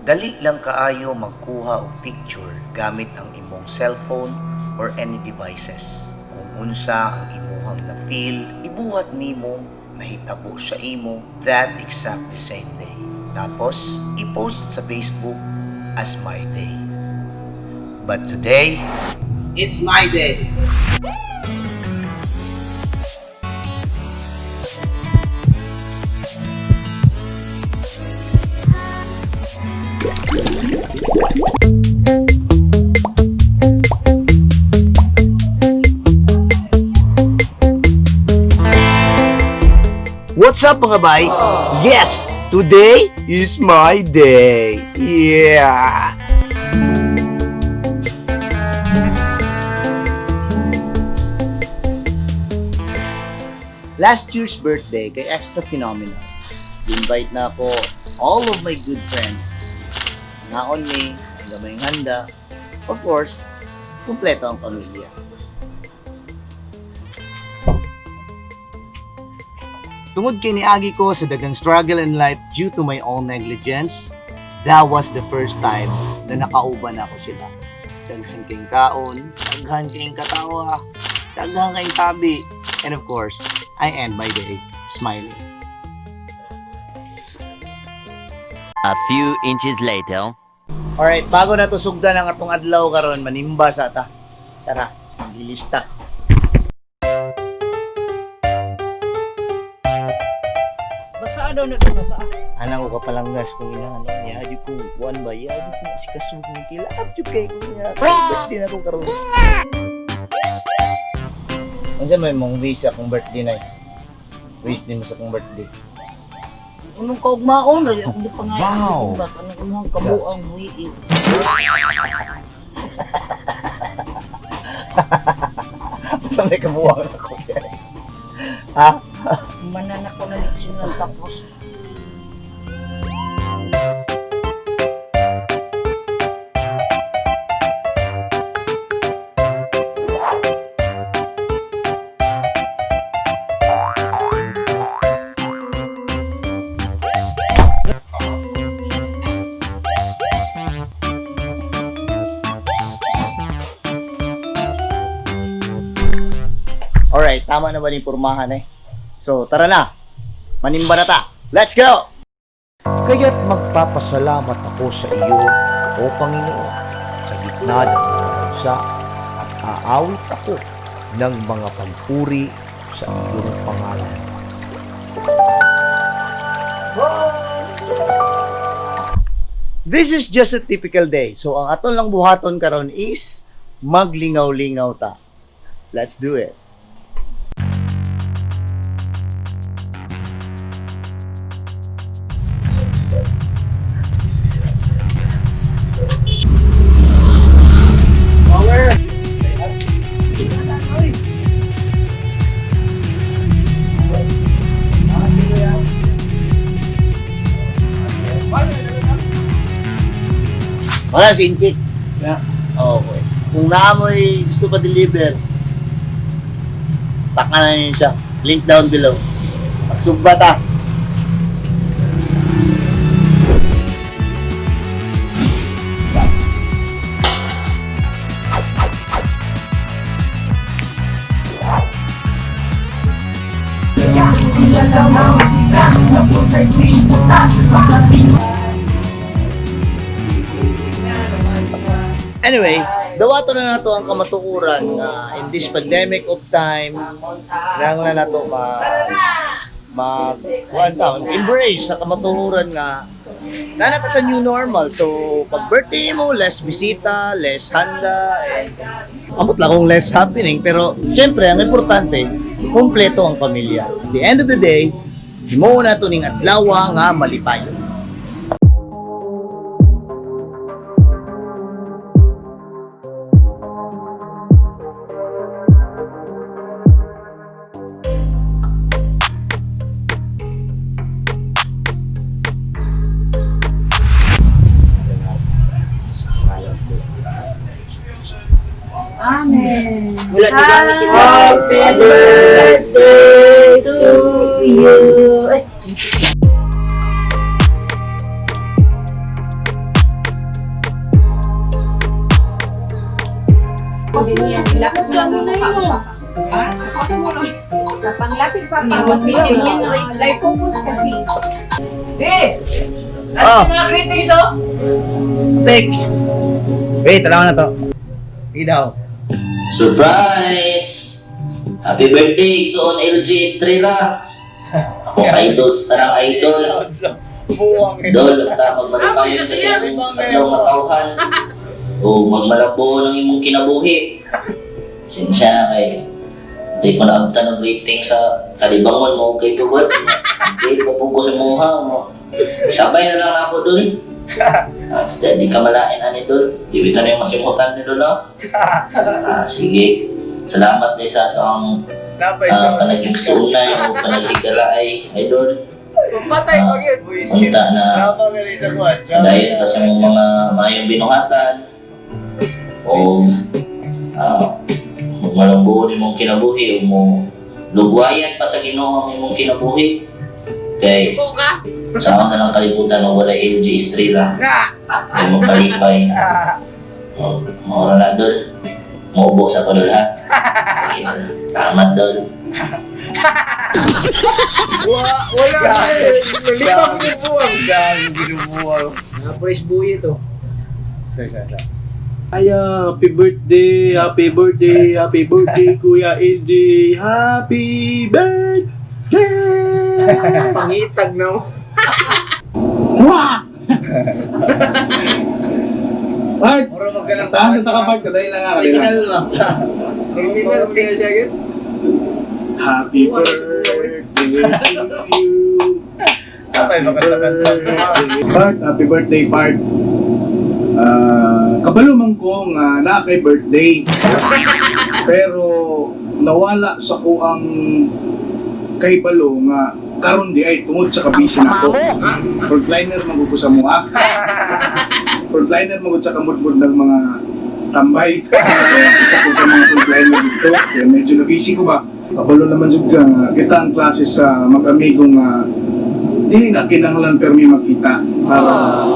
Dali lang kaayo magkuha og picture gamit ang imong cellphone or any devices. Kung unsa ang imuhang na-feel, ibuhat nimo, nahitabo sa imo that exact the same day. Tapos, i-post sa Facebook as my day. But today, it's my day! What's up, mga bay? Yes! Today is my day! Yeah! Last year's birthday kay extra phenomenal. Invite na ako all of my good friends. Naon mi, ang gamayng handa. Of course, kumpleto ang pamilya. Tungod kay niagi ko sa daghang struggle in life due to my own negligence, that was the first time na nakauban ako sila. Daghan kayong kaon, daghan kayong katawa, daghan kayong tabi, and of course, I end my day smiling. A few inches later. Alright, bago na to sugdan ang atong adlaw karon, manimba sa ta. Tara, maglilista. Basta daw na basta. Anang ko kapalanggas kung ina ano niya di ko kuan ba ya di ko sikaso kung kilap jud kay ko niya. Birthday na ko karon. Unsa may mong wish sa akong birthday na? Wish nimo sa akong birthday. Imong kaugmaon ra akong gipangayo. Wow. Ba kanang imong kabuang buhi. Sa may kabuang ako. Ha? Manan ako na leksyon tapos. Alright, tama na ba yung pormahan eh? So, tara na. Manimba na ta. Let's go! Kaya't magpapasalamat ako sa iyo, O Panginoon, sa gitna ng mga bansa at aawit ako ng mga pagpuri sa iyong pangalan. This is just a typical day. So, ang aton lang buhaton karon is maglingaw-lingaw ta. Let's do it. Power! Wala si Inchik. Yeah. Okay. Kung naamoy gusto pa deliver, taka na yun siya. Link down below. Pagsugba ta. Anyway, dawato na nato ang kamatuoran nga in this pandemic of time, kailangan na nato ma mag kuan taon, embrace sa kamatuoran nga nana ta sa new normal. So, pag birthday mo, less bisita, less handa, and amot lang kung less happening. Pero, syempre, ang importante, kumpleto ang pamilya. At the end of the day, himuon na to ning adlaw nga malipayon. Amen. Happy birthday to you. Ay. Panglapit pa pa. Live focus kasi. Oh. Mga greetings, oh. Tik. Wait, talawa na to. Sige daw. Surprise! Happy birthday, Igsoon LG Estrella! Ako kay Dos, tarang idol. Buwang eh. Dol, ang ta magmalipayon ka sa imong adlaw nga tawhan. O magmalabo ng imong kinabuhi. Sinsya na kay hindi ko naabtan ng greeting sa kalibangon mo kay Tugod. Hindi mo po ko sa muha mo. Sabay na lang ako dol. Ah, di ka malain ani dol. Di bitaw na yung masimutan ni dol ah. Ah, sige. Salamat din sa atong Napay panagigsuunay o panaghigalaay, idol. Patay ko yun. Buisit. Unta na. Drama ka rin sa buwan. Drama Dahil ka. ka sa mong mga maayong binuhatan o magmalambuon imong kinabuhi o mo lugwayan pa sa Ginoo ang imong kinabuhi kay sa na lang kalibutan o wala LG Estrella ay mo kalipay o maura na dol, maubo sa ko dol ha. Sige, dol. Salamat dol. Wala na eh. Limang binubuwang. Gago binubuwang. Fresh buhay ito. Sorry, sorry, sorry. Ay, happy birthday, happy birthday, happy birthday, Kuya LG. Happy birthday! Pangitag na mo. Part! Mura magalang. Taas na takapag, kadali lang nga, kadali lang. Criminal ba? Criminal kaya siya agad. Happy birthday to you. Kapay, makanta-kanta. Part, happy birthday, Part. Ah, kabalo man ko nga naa kay birthday. Pero nawala sa ko ang kahibalo nga karon di ay tungod sa kabisi nako. Frontliner man gud ko sa mua. Frontliner man gud sa kamudmud ng mga tambay. Kaya isa ko sa mga frontliner dito. Kaya medyo na-busy ko ba. Kabalo naman jud ka nga kita ang klase sa mag-amigo nga dili na kinahanglan permi magkita para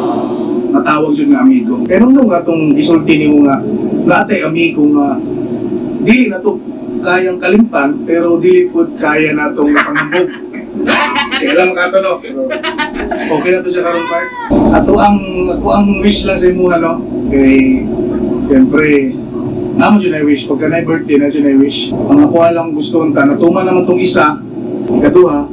matawag jud nga amigo. Pero nung nga tong isulti nimo nga natay amigo nga dili na to kayang kalimtan pero dili pud kaya na tong pangambog. Kaya lang kato no. Pero okay na to siya karon, part. Ato ang ako ang wish lang sa imuha no. Kay siyempre namo jud ay wish pagka na birthday na jud ay wish. Ang ako lang gusto unta natuman naman tong isa, ikaduha,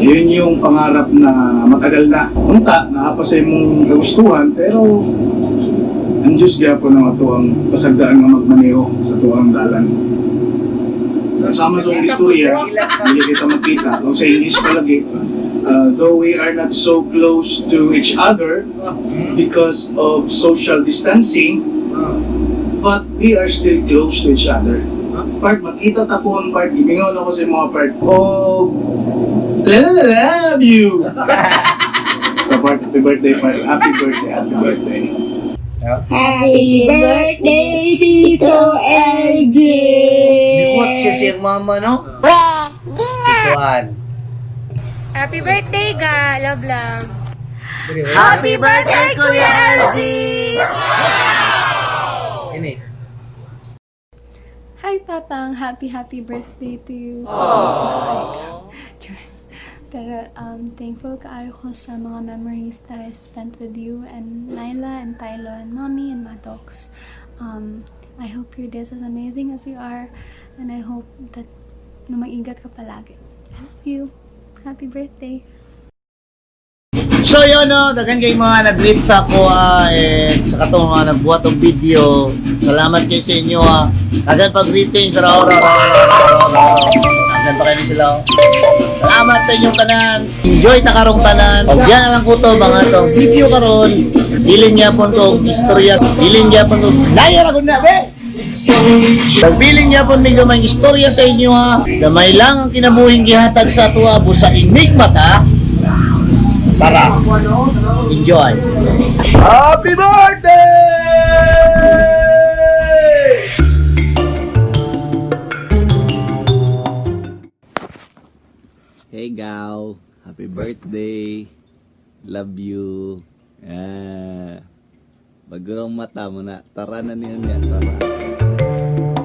yun yung pangarap na matagal na. Unta, naa pa sa imong kagustuhan, pero ang Diyos gyapon ang ato ang pasagdaan nga magmaneho sa tuang dalan. Sama sa akong istorya, hindi kita makita. Kung sa English palagi, though we are not so close to each other because of social distancing, but we are still close to each other. Part, makita ta po ang part, gimingaw na ko sa mga part. Oh, love you! The part, happy birthday, part. Happy birthday, happy birthday. Happy birthday, Tito LJ! Liwat siya siyang mama, no? Kuan. Happy birthday, ga! Love, love! Happy birthday, Kuya LG! Ini. Hi, Papang! Happy, happy birthday to you. Char. Pero thankful kaayo ko sa mga memories that I spent with you and Nyla and Tylo and Mommy and Maddox. I hope your day is as amazing as you are and I hope that na mag-ingat ka palagi. I love you. Happy birthday! So yun no, daghan kay mga nag-greet sa ako and sa katong mga nagbuhat og video. Salamat kay sa inyo ah. Daghan pag greetings raw raw raw raw raw raw. Daghan pa kayo sila. Oh. Salamat sa inyong tanan. Enjoy ta karong tanan. Og yan na lang ko to mga tong video karon. Bilin gyapon ko og istorya. Bilin gyapon ko. Layo ra gud na be. Pagbiling niya po may gamay istorya sa inyo ha. Gamay lang ang kinabuhing gihatag sa atuwa busa enigma ta. Tara. Enjoy. Happy birthday! Hey Gal, happy birthday. Love you. Ah, bagurong mata mo na. Tara na niya niya, tara.